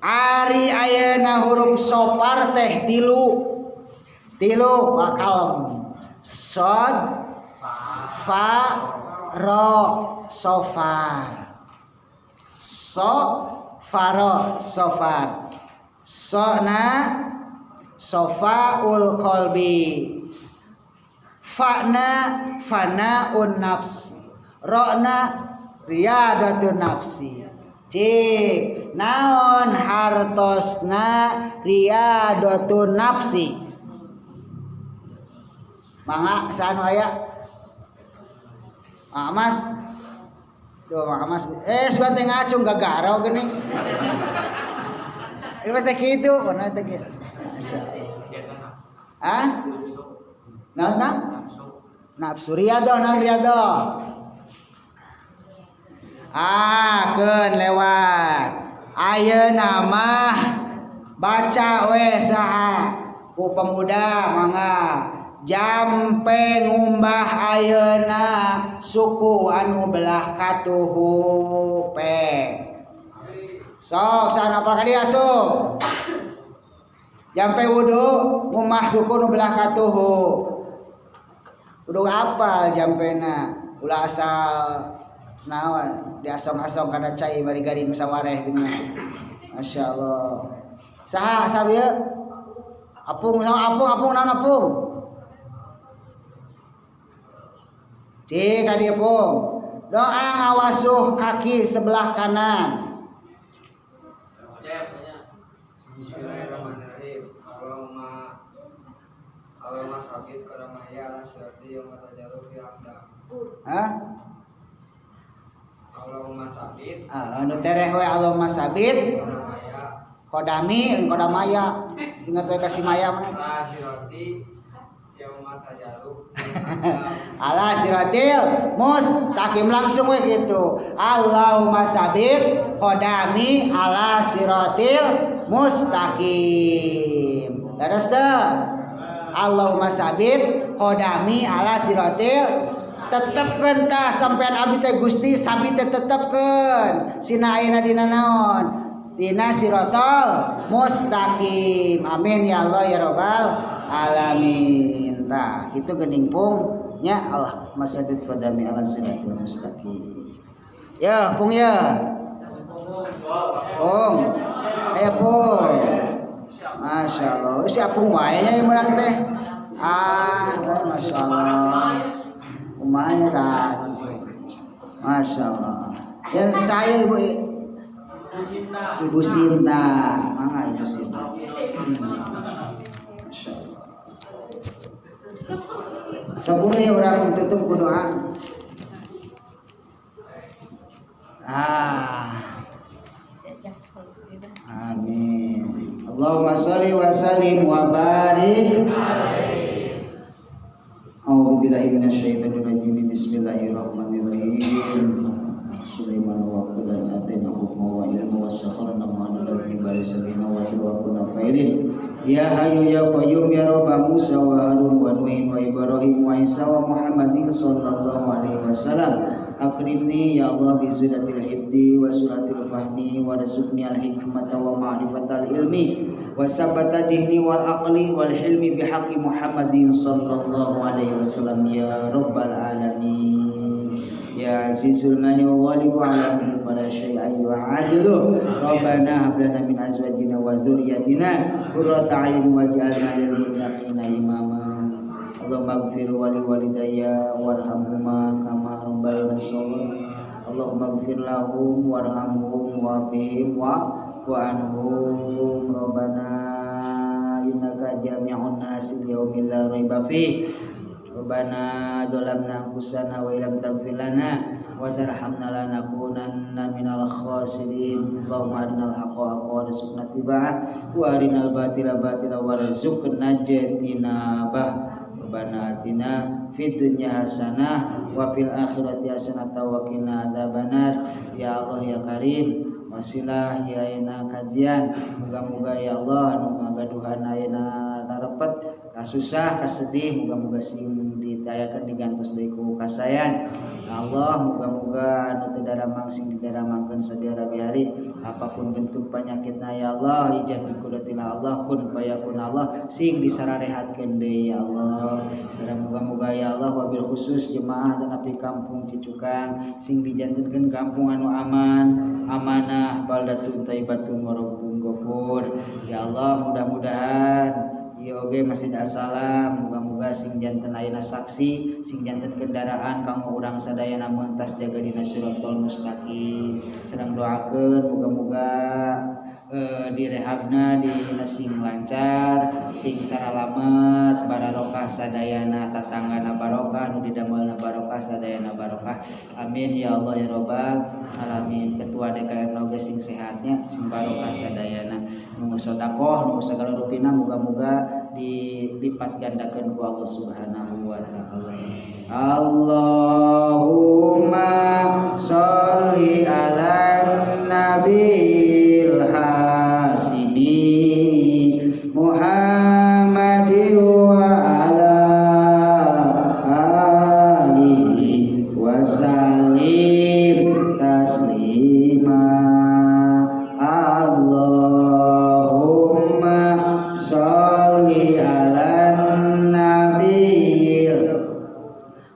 Ari ayeuna huruf sofar teh tilu. Tilu bakalem. Sod fa ro sofar. So faro sofar. Sona sofaul qalbi. Fa'na fanaun nafs. Rokna riyadatun nafsi. Cik naon hartosna riyadatun nafsi. Mangga sanu aya. Ah, Mas. Duh, Mang Mas. Sugan teh ngacung gagaro geuning. Ieu teh kitu, mana teh kitu. Masyaallah. Ah? Naon Kang? Nafsu riyadah, naon riyadah? Ah, keun lewat. Ayeuna mah baca we saha ku pemuda mangga. Jampe ngumbah ayeuna suku anu belah katuhu pek. Sok sana apal ka dieu asup. Jampe wudu ngumbah suku nu belah katuhu. Kudu apal jampena, ulah asal naon diasong-asong kana cai bari garing sawareh geuning. Masyaallah. Saha saha ieu? Apung sama apung, apung naon apung? Cik ka dieu pung. Doa ngawasuh kaki sebelah kanan. Bismillahirrahmanirrahim. Allahumma Allahumma sabit qadamaya ala sirati yauma tajalu fi aqdam. Hah? Allahumma sabit. Ah, anu tereh we Allahumma sabit qadamaya. Qadami qadamaya. Ingat we ka si Maya mah. Ala sirati yauma tajalu. Ala siratil mustaqim langsung we gitu. Allahumma sabit qadami ala siratil mustaqim. Leres teu? Allahumma sabit qadami ala siratil tetepkeun tah sampean abdi teh Gusti sabit teh tetepkeun sina ayeuna dina naon dina siratal mustaqim. Amin ya Allah ya rabbal alamin. Tah kitu geuning pung nya Allah masabit qadami ala siratal mustaqim. Ya pung ya. Pung. Aya pung. Masya Allah. Si apung wae nya ieu menang teh. Ah, Masya Allah. Kumanya tah. Masya Allah. Ya saya Ibu Ibu Sinta. Mangga Ibu Sinta. Masya Allah. Sabuni orang tutup ku doa. Ah. Amin. Allahumma sholli wa sallim wa barik alaihi. A'udzubillahi minasyaitonir rajim. Bismillahirrahmanirrahim. Sulaiman wa kullan ataina hukma wa ilma wa sakharna ma'ana al-jibali sabina wa kunna fa'ilin. Ya hayyu ya qayyum ya rabb Musa wa Harun wa Nuh wa Ibrahim wa Isa wa Muhammadin sallallahu alaihi wasallam. Akrimni ya Allah bi zulatil hibdi wa suratil fahmi wa rizqni al hikmata wa ma'rifatal ilmi wa sabata dihni wal aqli wal hilmi bihaqqi Muhammadin sallallahu alaihi wasallam ya rabbal alamin. Ya azizul mani wa walibu ala min fala syai'a yu'adilu. Rabbana hab lana min azwajina wa dzurriyyatina qurrata a'yun waj'alna lil muttaqina imama. Allahumma ighfir li walidayya warhamhuma kama rabbayani shaghira. Allahumma ighfir lahum warhamhum wa'afihim wa'fu anhum. Rabbana innaka jami'un nasi liyaumin la raiba fih. Rabbana dzalamna anfusana wa illam taghfir lana wa tarhamna lanakunanna minal khasirin. Allahumma arinal haqqa haqqan warzuqna ittiba'ah wa arinal batila batila warzuqna ijtinabah. Rabbana atina fid dunya hasanah wa fil akhirati hasanah wa qina adzabannar. Ya Allah ya Karim, wasilah ya ayeuna kajian, muga-muga ya Allah nu ngagaduhan ayeuna narepet kasusah kasedih, muga-muga sing ditayakeun digantos deui ku kasayan. Ya Allah, muga-muga anu teu daramang sing didaramangkeun sabiara-biari apapun bentuk penyakitna ya Allah, ijab bi qudratillah Allah, kun fayakun Allah, sing disararehatkeun deui ya Allah. Sareng muga-muga ya Allah wabil khusus jemaah tanapi kampung Cicukang sing dijantenkeun kampung anu aman, amanah, baldatun thayyibatun wa rabbun ghafur. Ya Allah, mudah-mudahan ieu oge Masjid Assalam muga-muga sing janten ayeuna saksi, sing janten kendaraan kanggo urang sadayana mentas jaga dina siratal mustaqim. Sareng doakeun muga-muga direhabna dina sing lancar, sing saralamet, barokah sadayana, tatanggana barokah, nu didamelna barokah, sadayana barokah. Amin ya Allah ya robbal alamin. Ketua DKM oge sing sehatnya, sing barokah sadayana, nu sedekah, nu sagala rupina muga-muga dilipat gandakeun ku Allah Subhanahu wa taala. Allahumma sholli ala nabil hasimi Muhammadin wa ala alihi wa sallim taslima. Allahumma sholli ala nabil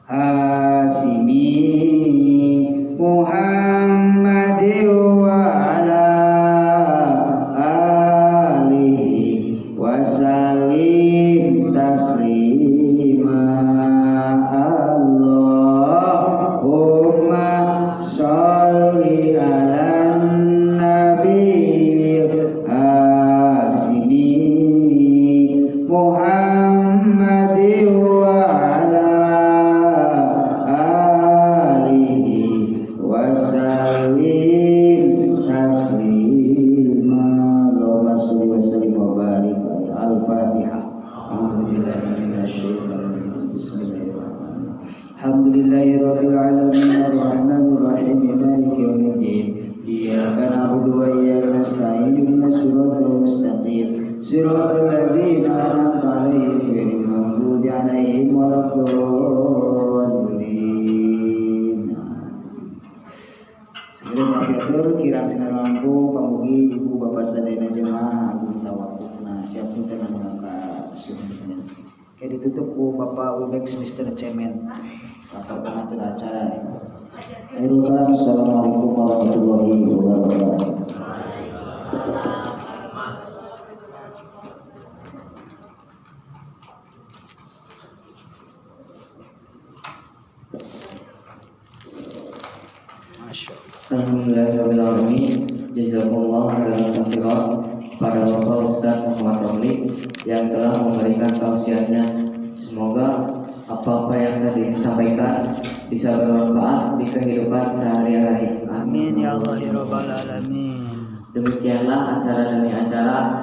hasimi Muhammadin wa ala alihi wa sallim taslima. Allahumma sholli ala nabil hasimi Muhammadin wa ala alihi wa sallim taslima. Allahumma sholli wa sallim wa barik alaihi. Al-Fatihah. A'udzubillahi minasyaitonir rajim. Bismillahirrahmanirrahim. Alhamdulillahirabbil alamin arrahmanir rahim maliki yaumiddin. Iyyaka na'budu wa iyyaka nasta'in ihdinas siratal mustaqim siratal ladzina an'amta 'alaihim ghairil maghdubi 'alaihim waladdallin. Segera kapiatur kirang sinar lampu pamugi ibu bapak sadayana jemaah agung tawakufna siap punten anu ka suhunna. Oke, ditutup ku Bapak Wibex Mr. Cemen Bapak pengatur acara. Assalamualaikum warahmatullahi wabarakatuh. Masya Allah. Alhamdulillahirabbil Jazakumullah khairan katsiran pada Bapak Ustaz Muhammad Romli yang telah memberikan tausiahnya. Semoga apa-apa yang tadi disampaikan bisa bermanfaat di kehidupan sehari-hari. Amin ya Allah ya rabbal alamin. Demikianlah acara demi acara.